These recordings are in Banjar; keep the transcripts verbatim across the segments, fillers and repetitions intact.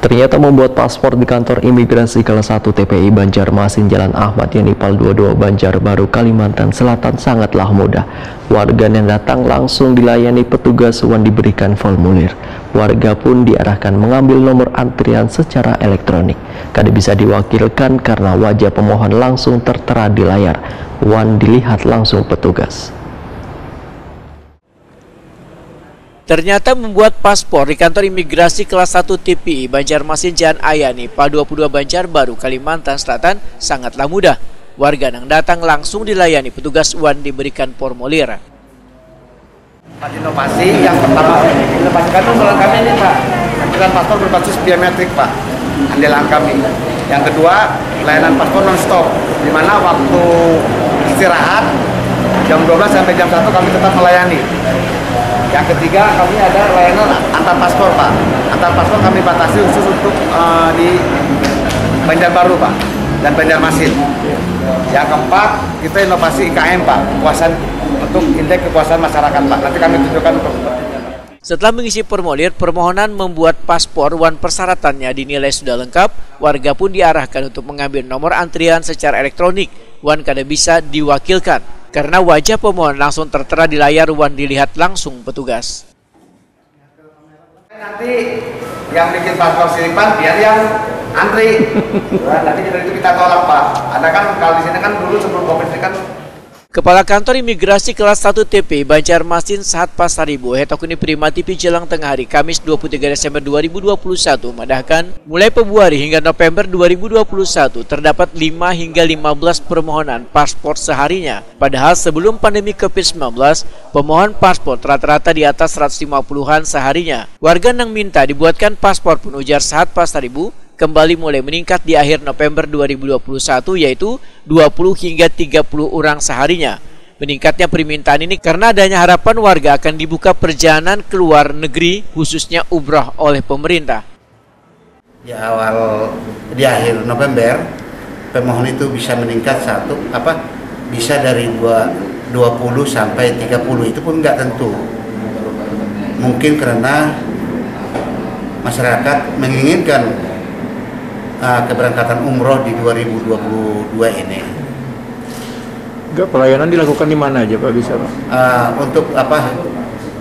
Ternyata membuat paspor di kantor imigrasi kelas satu T P I Banjarmasin, Jalan Ahmad Yani Pal dua dua, Banjarbaru, Kalimantan Selatan sangatlah mudah. Warga yang datang langsung dilayani petugas wan diberikan formulir. Warga pun diarahkan mengambil nomor antrian secara elektronik. Kada bisa diwakilkan karena wajah pemohon langsung tertera di layar wan dilihat langsung petugas. Ternyata membuat paspor di kantor imigrasi kelas satu T P I Banjarmasin Jalan Ayani, Pal dua puluh dua, Banjarbaru, Kalimantan Selatan sangatlah mudah. Warga nang datang langsung dilayani petugas wan diberikan formulir. Inovasi yang pertama, inovasi kami, andalan kami ini, Pak, andalan paspor berbasis biometrik, Pak, andalan kami. Yang kedua, layanan paspor non-stop, di mana waktu istirahat jam dua belas sampai jam satu kami tetap melayani. Yang ketiga, kami ada layanan antar paspor, Pak. Antar paspor kami batasi khusus untuk uh, di Banjarbaru, Pak, dan Banjarmasin. Yang keempat, kita inovasi I K M, Pak, kepuasan untuk indeks kepuasan masyarakat, Pak. Nanti kami tunjukkan untuk Setelah mengisi formulir permohonan membuat paspor wan persyaratannya dinilai sudah lengkap, warga pun diarahkan untuk mengambil nomor antrian secara elektronik wan kada bisa diwakilkan karena wajah pemohon langsung tertera di layar wan dilihat langsung petugas. Nanti yang bikin paspor selipan biar yang antri. Nah, nanti kita itu kita tolak, Pak. Ada kan kalau di sini kan dulu sebelum covid ini kan Kepala Kantor Imigrasi Kelas satu T P Banjarmasin Sahat Pasaribu, Hetokuni Prima T V Jelang Tengah Hari, Kamis dua puluh tiga Desember dua ribu dua puluh satu, madahkan, mulai Februari hingga November dua ribu dua puluh satu, terdapat lima hingga lima belas permohonan paspor seharinya. Padahal sebelum pandemi covid sembilan belas, pemohon paspor rata-rata di atas seratus lima puluhan seharinya. Warga nang minta dibuatkan paspor pun, ujar Sahat Pasaribu, kembali mulai meningkat di akhir November dua ribu dua puluh satu, yaitu dua puluh hingga tiga puluh orang seharinya. Meningkatnya permintaan ini karena adanya harapan warga akan dibuka perjalanan ke luar negeri, khususnya umroh, oleh pemerintah. Di awal, di akhir November, pemohon itu bisa meningkat satu, apa, bisa dari dua, dua puluh sampai tiga puluh, itu pun nggak tentu. Mungkin karena masyarakat menginginkan uh, keberangkatan umroh di dua ribu dua puluh dua ini. Enggak, pelayanan dilakukan di mana aja, Pak, bisa, Pak? Uh, untuk apa,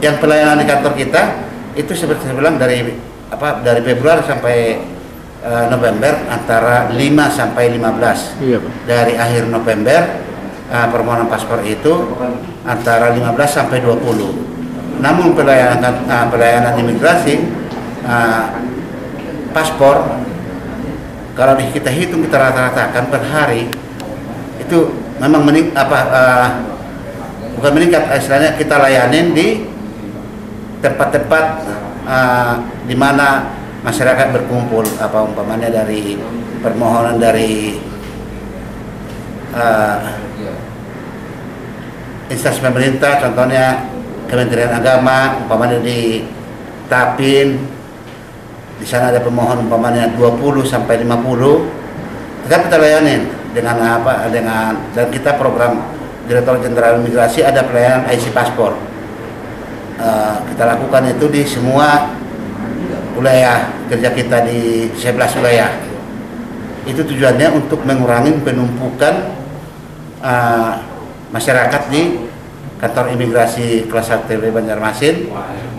yang pelayanan di kantor kita itu seperti saya bilang dari apa, dari Februari sampai uh, November antara lima sampai lima belas. Iya, Pak. Dari akhir November uh, permohonan paspor itu antara lima belas sampai dua puluh. Namun pelayanan uh, pelayanan imigrasi uh, paspor, kalau kita hitung, kita rata-ratakan per hari itu memang mening apa uh, bukan meningkat, istilahnya kita layanin di tempat-tempat uh, di mana masyarakat berkumpul, apa umpamanya dari permohonan dari uh, instansi pemerintah, contohnya Kementerian Agama, umpamanya di Tapin, di sana ada pemohon umpamanya dua puluh sampai lima puluh, tetap kita layanin dengan apa, dengan, dan kita program Direktorat Jenderal Imigrasi ada pelayanan I C paspor. Uh, kita lakukan itu di semua wilayah kerja kita di sebelas wilayah. Itu tujuannya untuk mengurangi penumpukan uh, masyarakat di kantor imigrasi kelas satu T P I Banjarmasin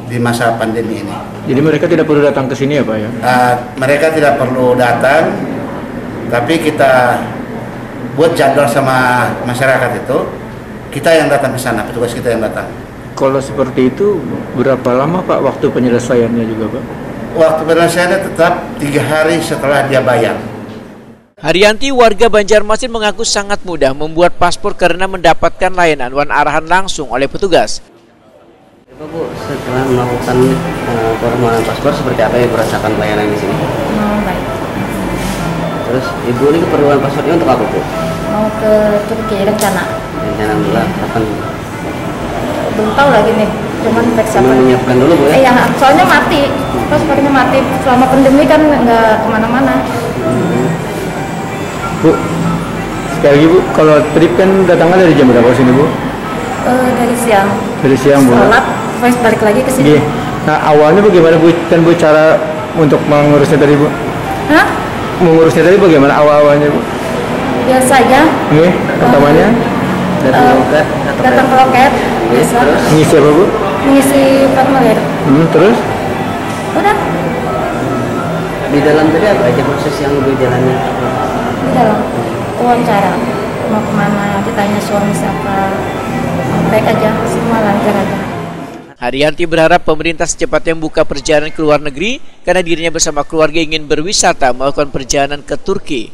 di masa pandemi ini. Jadi mereka tidak perlu datang ke sini ya, Pak, ya? Uh, mereka tidak perlu datang, tapi kita buat jadwal sama masyarakat itu, kita yang datang ke sana, petugas kita yang datang. Kalau seperti itu, berapa lama, Pak, waktu penyelesaiannya juga, Pak? Waktu penyelesaiannya tetap tiga hari setelah dia bayar. Haryanti, warga Banjarmasin, mengaku sangat mudah membuat paspor karena mendapatkan layanan wan arahan langsung oleh petugas. Coba, Bu, setelah melakukan uh, permohonan paspor, seperti apa yang dirasakan pelayanan di sini? Oh, baik. Terus, Ibu ini keperluan paspornya untuk apa, Bu? Mau ke Turki, rencana. Rencana bulan kapan? Belum tahu lagi nih, cuman persiapan. Menyiapkan dulu, Bu, ya? Eh, ya, soalnya mati, paspornya mati. Selama pandemi kan nggak kemana-mana. Bu, sekali lagi, Bu, kalau trip kan datangnya dari jam berapa sini, Bu? Uh, dari siang. Dari siang, Bu. Sholat, terus balik lagi ke sini. Gih. Nah, awalnya bagaimana, Bu? Kan, Bu, cara Untuk mengurusnya tadi, Bu? Hah? Mengurusnya tadi bagaimana awal-awalnya, Bu? Biasa aja. Ini pertamanya? Eh, datang ke loket, biasa. Ngisi apa, Bu? Mengisi formulir. Hmm, terus? Udah. Di dalam tadi apa aja proses yang dijalani? Di dalam wawancara, mau kemana, ditanya suami siapa, baik aja, semua lancar aja. Haryanti berharap pemerintah secepatnya membuka perjalanan ke luar negeri karena dirinya bersama keluarga ingin berwisata melakukan perjalanan ke Turki.